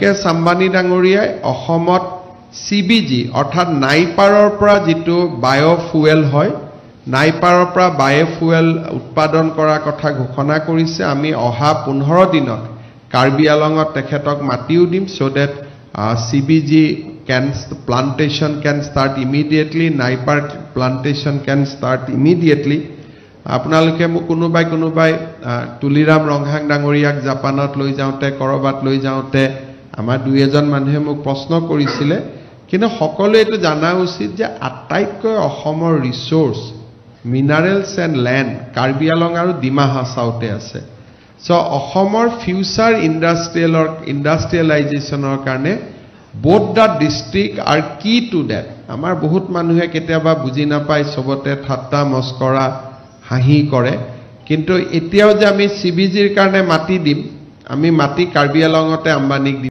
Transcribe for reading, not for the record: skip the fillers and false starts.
মুকেশ আম্বানী ডাঙৰীয়াই অসমত চিবিজি, অৰ্থাৎ নাইপাৰৰ পৰা যিটো বায়'ফুৱেল হয়, নাইপাৰৰ পৰা বায়'ফুৱেল উৎপাদন কৰাৰ কথা ঘোষণা কৰিছে। আমি অহা 15 দিনত কাৰ্বি আলঙত তেখেতক মাতিও দিম, so that CBG can plantation can start immediately, Napier plantation can start immediately. আপোনালোকে মোক কোনোবাই তুলিৰাম ৰংহাং ডাঙৰীয়াক জাপানত লৈ যাওঁতে, ক'ৰবাত লৈ যাওঁতে আমাৰ দুই এজন মানুহে মোক প্ৰশ্ন কৰিছিলে। কিন্তু সকলোৱে এইটো জনা উচিত যে আটাইতকৈ অসমৰ resource, minerals and land Karbi Along আৰু ডিমা হাছাওতে আছে। চ' অসমৰ ফিউচাৰ ইণ্ডাষ্ট্ৰিয়েলাইজেশ্যনৰ কাৰণে both the district are key to that. আমাৰ বহুত মানুহে কেতিয়াবা বুজি নাপায়, চবতে ঠাট্টা মস্কৰা হাঁহি কৰে। কিন্তু এতিয়াও যে আমি চিবিজিৰ কাৰণে মাটি দিম, আমি মাটি কাৰ্বি আলঙতে আম্বানীক দিম।